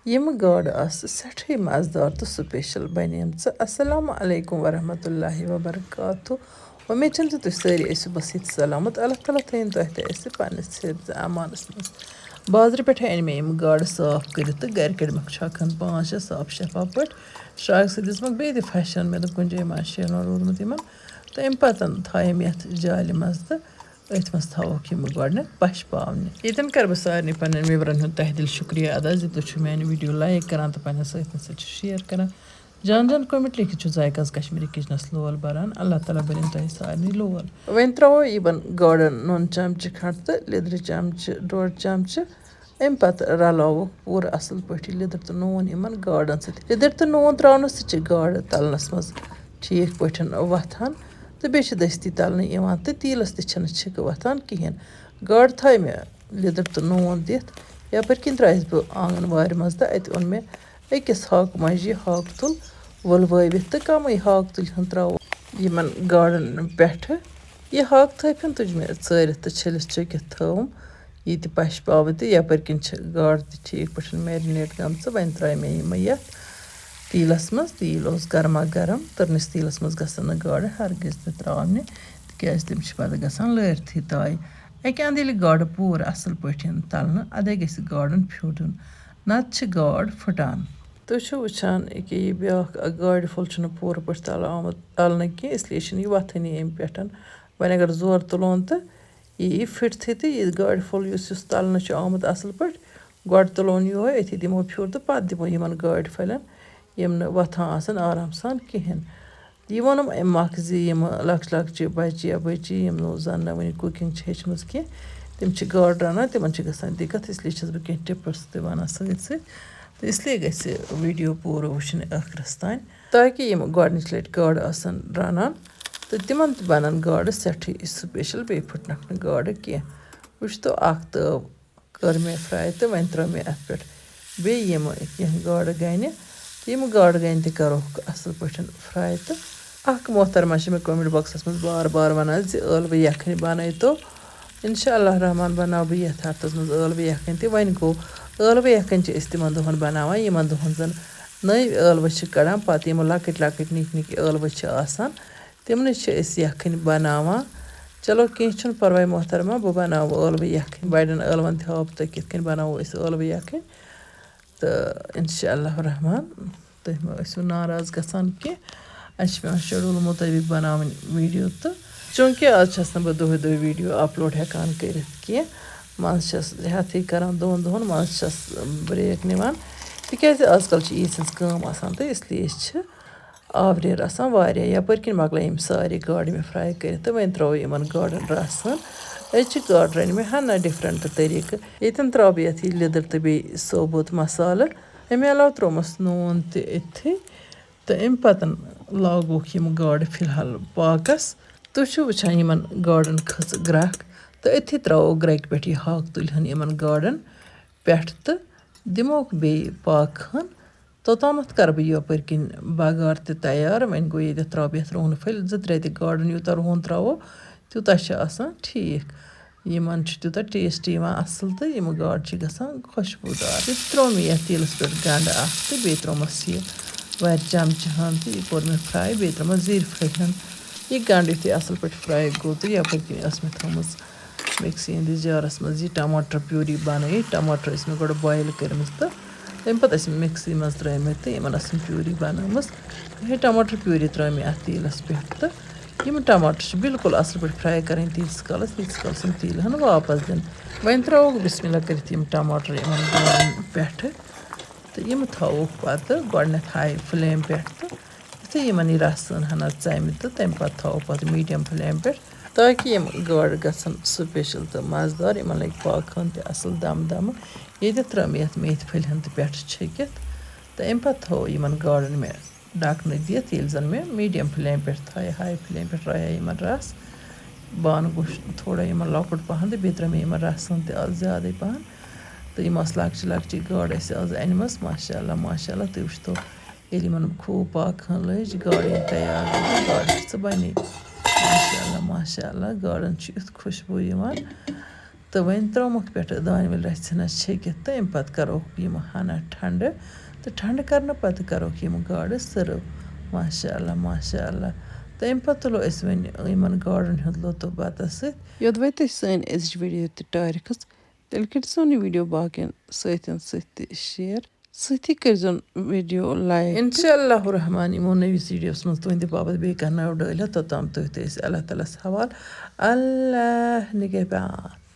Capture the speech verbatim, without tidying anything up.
یِم گاڈٕ آسہٕ سٮ۪ٹھٕے مَزٕدار تہٕ special بَنیمژٕ۔ السلام علیکم ورحمۃ اللہ وبرکاتہ۔ وۄمید چھم زِ تُہۍ سٲری ٲسِو بصحت سلامت۔ اللہ تعالیٰ تھٲیِن تۄہہِ تہِ اَسہِ پننِس حفظ امانس منٛز۔ بازرٕ پٮ۪ٹھے أنۍ مےٚ یِم گاڈٕ صاف کٔرِتھ تہٕ گرِ کٔڑمَکھ چھۄکھ ہن پانٛژھ شےٚ صاف شفاف پٲٹھۍ۔ شراکھ صٲب دِژمَکھ بیٚیہِ تہِ فیشن، مےٚ دوٚپ کُنہِ جایہِ ما آسہِ شیرُن روٗدمُت یِمن۔ تہٕ اَمہِ پتہٕ تھایَم یَتھ جالہِ منٛز تہٕ أتھۍ منٛز تھاووکھ یِم گۄڈٕنٮ۪تھ پَش پاونہِ۔ ییٚتٮ۪ن کَرٕ بہٕ سارنٕے پنٛنٮ۪ن viewerن ہُنٛد تہہ دِل شُکریہ ادا زِ تُہۍ چھِو میٛانہِ video like کران تہٕ پنٛنٮ۪ن سۭتۍ سۭتۍ چھِو share کران۔ جان جان comment لیکھِتھ چھُ ذایقہٕ آز کشمیٖری kitchenس لول بران۔ اللہ تعالیٰ بٔرِن تۄہہِ سارنٕے لول۔ وۄنۍ ترٛاوو یِمن گاڈن نُن چمچہٕ کھنٛڈ تہٕ لیٚدرِ چمچہٕ ڈۄڈ چمچہٕ۔ اَمہِ پتہٕ رلاووکھ پوٗرٕ اصل پٲٹھۍ یہِ لیٚدٕر تہٕ نوٗن یِمن گاڈن سۭتۍ۔ لیٚدٕر تہٕ نوٗن ترٛاونہٕ سۭتۍ چھِ گاڈٕ تَلنَس منٛز ٹھیٖک پٲٹھۍ وۄتھان تہٕ بیٚیہِ چھِ دٔستی تَلنہٕ یِوان تہٕ تیٖلَس تہِ چھَنہٕ چھِکہٕ وۄتھان کِہیٖنۍ۔ گاڈٕ تھایہِ مےٚ لیٚدٕر تہٕ نوٗن دِتھ۔ یَپٲرۍ کِنۍ درٛایَس بہٕ آنٛگَن وارِ منٛز تہٕ اَتہِ اوٚن مےٚ أکِس ہاکہٕ مَنٛجہِ یہِ ہاکہٕ تُل وُلوٲوِتھ تہٕ کَمٕے ہاکہٕ تُلہِ ہن ترٛاوو یِمَن گاڈَن پٮ۪ٹھٕ۔ یہِ ہاکہٕ تھٲپۍ ہن تُج مےٚ ژٲرِتھ تہٕ چھٔلِتھ چھُکِتھ تھٲوٕم۔ یہِ تہِ پَشپاوٕ تہِ، یَپٲرۍ کِنۍ چھِ گاڈٕ تہِ ٹھیٖک پٲٹھۍ marinate گٔمژٕ۔ وۄنۍ ترٛایہِ مےٚ یِمہٕ یَتھ تیٖلَس منٛز۔ تیٖل اوس گرما گرم، تٔرنِس تیٖلَس منٛز گژھن نہٕ گاڈٕ ہرگِز تہِ ترٛاونہِ، تِکیٛازِ تِم چھِ پَتہٕ گژھان لٲرتھٕے تایہِ۔ اَکہِ اَندٕ ییٚلہِ گاڈٕ پوٗرٕ اَصٕل پٲٹھۍ یِن تَلنہٕ، اَدَے گژھِ گاڈَن پھیُر دیُن، نَتہٕ چھِ گاڈ پھٕٹان۔ تُہۍ چھِو وٕچھان، ییٚکیٛاہ یہِ بیٛاکھ اَکھ گاڈِ پھوٚل چھُنہٕ پوٗرٕ پٲٹھۍ تَلہٕ آمُت، تَلنہٕ کینٛہہ، اِسلیے چھُنہٕ یہِ وۄتھٲنی اَمہِ پٮ۪ٹھ۔ وۄنۍ اگر زورٕ تُلون تہٕ یہِ یی پھِٹتھٕے تہٕ یہِ گاڈِ پھوٚل یُس، یُس تَلنہٕ چھُ آمُت اَصٕل پٲٹھۍ، گۄڈٕ تُلون یِہوٚے، أتھی دِمو پھیُر تہٕ پَتہٕ دِمو یِمَن گاڈِ پھَلٮ۪ن، یِم نہٕ وۄتھان آسَن آرام سان کِہیٖنۍ۔ یہِ ووٚنُم اَمہِ مۄکھٕ زِ یِم لۄکچہِ لۄکچہِ بَچہِ یا بٔچی، یِم نہٕ زَن نہٕ وٕنہِ cooking چھِ ہیٚچھمٕژ کینٛہہ، تِم چھِ گاڈٕ رَنان، تِمَن چھِ گژھان دِقت، اِسلیے چھَس بہٕ کینٛہہ tips تہِ وَنان سۭتۍ سۭتۍ۔ تہٕ اِسلیے گژھِ video پوٗرٕ وٕچھِنۍ ٲخرَس تام، تاکہِ یِم گۄڈٕنِچ لَٹہِ گاڈٕ آسَن رَنان تہٕ تِمَن تہِ بَنَن گاڈٕ سٮ۪ٹھٕے special، بیٚیہِ پھٕٹنَکھ نہٕ گاڈٕ کینٛہہ۔ وٕچھتو، اَکھ تٲو کٔر مےٚ fry تہٕ وۄنۍ ترٛٲو مےٚ اَتھ پٮ۪ٹھ بیٚیہِ یِم کینٛہہ گاڈٕ گَنہِ۔ تہٕ یِم گاڈٕ گَنہِ تہِ کَروکھ اَصٕل پٲٹھۍ fry تہٕ اَکھ محترمہ چھِ مےٚ comment boxس منٛز بار بار وَنان زِ ٲلوٕ یَکھٕنۍ بَنٲیتو۔ اِنشاء اللہ الرحمٰن بَناوٕ بہٕ یَتھ ہفتَس منٛز ٲلوٕ یَکھٕنۍ تہِ۔ وۄنۍ گوٚو، ٲلوٕ یَکھٕنۍ چھِ أسۍ تِمَن دۄہَن بَناوان، یِمَن دۄہَن زَن نٔوۍ ٲلوٕ چھِ کَڑان، پَتہٕ یِم لۄکٕٹۍ لۄکٕٹۍ نِکۍ نِکۍ ٲلوٕ چھِ آسان، تِمنٕے چھِ أسۍ یَکھٕنۍ بَناوان۔ چلو، کینٛہہ چھُنہٕ پَرواے محترمہ، بہٕ بَناوٕ ٲلوٕ یَکھٕنۍ۔ بَڑٮ۪ن ٲلوَن تہِ ہاوٕ بہٕ تۄہہِ کِتھ کٔنۍ بَناوو أسۍ ٲلوٕ یَکھٕنۍ۔ تہٕ اِنشاء اللہ الرحمٰن، تُہۍ مہٕ ٲسِو ناراض گژھان کینٛہہ۔ اَسہِ چھِ پٮ۪وان schedule مُطٲبِق بَناوٕنۍ video، تہٕ چوٗنٛکہِ آز چھَس نہٕ بہٕ دۄہَے دۄہَے video upload ہٮ۪کان کٔرِتھ کینٛہہ، منٛزٕ چھَس ہٮ۪تھٕے کَران دۄن دۄہَن، منٛزٕ چھَس break نِوان، تِکیٛازِ آز کَل چھِ عیٖد سٕنٛز کٲم آسان، تہٕ اِسلیے چھِ آوریر آسان واریاہ۔ یَپٲرۍ کِنۍ مۄکلٲے یِم سارے گاڈٕ مےٚ fry کٔرِتھ تہٕ وۄنۍ ترٛٲو یِمَن گاڈَن رَس ہن۔ أزچہِ گاڈٕ رَنہِ مےٚ ہَنا different طریٖقہٕ۔ ییٚتٮ۪ن ترٛاوٕ بہٕ یَتھ یہِ لیٚدٕر تہٕ بیٚیہِ ثوبوٗت مصالہٕ۔ اَمہِ علاوٕ ترٛوومَس نوٗن تہِ أتھی تہٕ اَمہِ پَتہٕ لاگوکھ یِم گاڈٕ فِلحال پاکَس۔ تُہۍ چھِو وٕچھان یِمَن گاڈَن کھٔژ گرٛٮ۪کھ تہٕ أتھی ترٛاوو گرٛٮ۪کہِ پٮ۪ٹھ یہِ ہاکھ تُلہِ ہن یِمَن گاڈَن پٮ۪ٹھ تہٕ دِموکھ بیٚیہِ پاکہٕ ہن۔ توٚتامَتھ کَرٕ بہٕ یَپٲرۍ کِنۍ بَگار تہِ تیار۔ وۄنۍ گوٚو، ییٚتٮ۪تھ ترٛاوٕ بہٕ یَتھ رُہنہٕ پھٔلۍ زٕ ترٛےٚ تہِ گاڈَن، یوٗتاہ رُہُن ترٛاوو، تیوٗتاہ چھِ آسان ٹھیٖک۔ یِمَن چھُ تیوٗتاہ taste یِوان اَصٕل تہٕ یِم گاڈٕ چھِ گژھان خوشبوٗدار۔ تہٕ ترٛوو مےٚ یَتھ تیٖلَس پٮ۪ٹھ گَنٛڈٕ اَکھ تہٕ بیٚیہِ ترٛوومَس یہِ وَرِ چَمچہٕ ہَن تہٕ یہِ کوٚر مےٚ fry۔ بیٚیہِ ترٛوومَس زِرۍ پھٔلۍ ہَن۔ یہِ گَنٛڈٕ یُتھُے اَصٕل پٲٹھۍ fry گوٚو تہٕ یَپٲرۍ کِنۍ ٲس مےٚ تھٲومٕژ mixie ہِنٛدِس جارَس منٛز یہِ ٹماٹر puree بَنٲیِتھ۔ ٹماٹر ٲسۍ مےٚ گۄڈٕ boil کٔرمٕژ تہٕ تَمہِ پَتہٕ ٲسۍ mixie منٛز ترٛٲومٕتۍ تہٕ یِمَن ٲسٕم puree بَنٲومٕژ۔ یِہوٚے ٹماٹر puree ترٛٲو مےٚ اَتھ تیٖلَس پٮ۪ٹھ تہٕ یِم ٹماٹر چھِ بالکل اَصٕل پٲٹھۍ fry کَرٕنۍ تیٖتِس کالَس، ییٖتِس کالَس یِم تیٖلہِ ہَن واپَس دِن۔ وۄنۍ ترٛاووکھ بسم اللہ کٔرِتھ یِم ٹماٹر یِمَن گاڈَن پٮ۪ٹھٕ تہٕ یِم تھاووکھ پَتہٕ گۄڈٕنٮ۪تھ high flame پٮ۪ٹھ تہٕ یُتھُے یِمَن یہِ رَس ژٲن ہَنا ژَمہِ تہٕ تَمہِ پَتہٕ تھاوو پَتہٕ medium flame پٮ۪ٹھ، تاکہِ یِم گاڈٕ گژھن special تہٕ مَزٕدار، یِمَن لَگہِ پاکہٕ ہَن تہِ اَصٕل دَم دَمہٕ۔ ییٚتٮ۪تھ ترٛٲو مےٚ یَتھ میتھِ پھٔلۍ ہَن تہِ پٮ۪ٹھٕ چھٔکِتھ تہٕ اَمہِ پَتہٕ تھاوو یِمَن گاڈَن مےٚ ڈَکھنہٕ دِتھ، ییٚلہِ زَن مےٚ medium flame پٮ۪ٹھ تھایہِ، high flame پٮ۪ٹھ ترٛایہِ یِمَن رَس۔ بانہٕ گوٚژھ تھوڑا یِمَن لۄکُٹ پَہَن تہٕ بیٚیہِ ترٛٲو مےٚ یِمَن رَسَن تہِ آز زیادَے پَہَن۔ تہٕ یِم آسہٕ لۄکچہِ لۄکچہِ گاڈٕ اَسہِ آز اَنِمَژٕ، ماشاء اللہ، ماشاء اللہ، تُہۍ وٕچھتو، ییٚلہِ یِمَن خوٗب پاکہٕ ہَن لٔج، گاڈٕ ییٚلہِ تیار گٔے، گاڈٕ چھِ ژٕ بَنے۔ ماشاء اللہ، ماشاء اللہ، گاڈَن چھُ یُتھ خوشبوٗ یِوان۔ تہٕ وۄنۍ ترٛوومَکھ پٮ۪ٹھٕ دانہِ وَل رَژھِ ہنا چھٔکِتھ، تہٕ اَمہِ پَتہٕ کَروکھ یِم ہنا ٹھنٛڈٕ، تہٕ ٹھنٛڈٕ کَرنہٕ پَتہٕ کَروکھ یِم گاڈٕ serve۔ ماشاء اللہ، ماشاء اللہ۔ تہٕ اَمہِ پَتہٕ تُلو أسۍ وۄنۍ یِمَن گاڈَن ہُنٛد لُطُف بَتَس سۭتۍ۔ یوٚدوَے تۄہہِ سٲنۍ أزِچ video تہِ ٹارِ کھٔژ، تیٚلہِ کٔرۍ زیو یہِ video باقین سۭتۍ سۭتۍ تہِ share۔ سۭتی کٔرۍ زیو video like۔ انشاء اللہ الرحمن یِمو نٔوِس videoس منٛز تُہنٛدِ باپتھ بیٚیہِ کانٛہہ نٔو ڈٲلۍ ہا، توٚتام تُہۍ تہِ أسۍ اللہ تعالیٰ ہَس حوالہٕ۔ اللہ نگہبان۔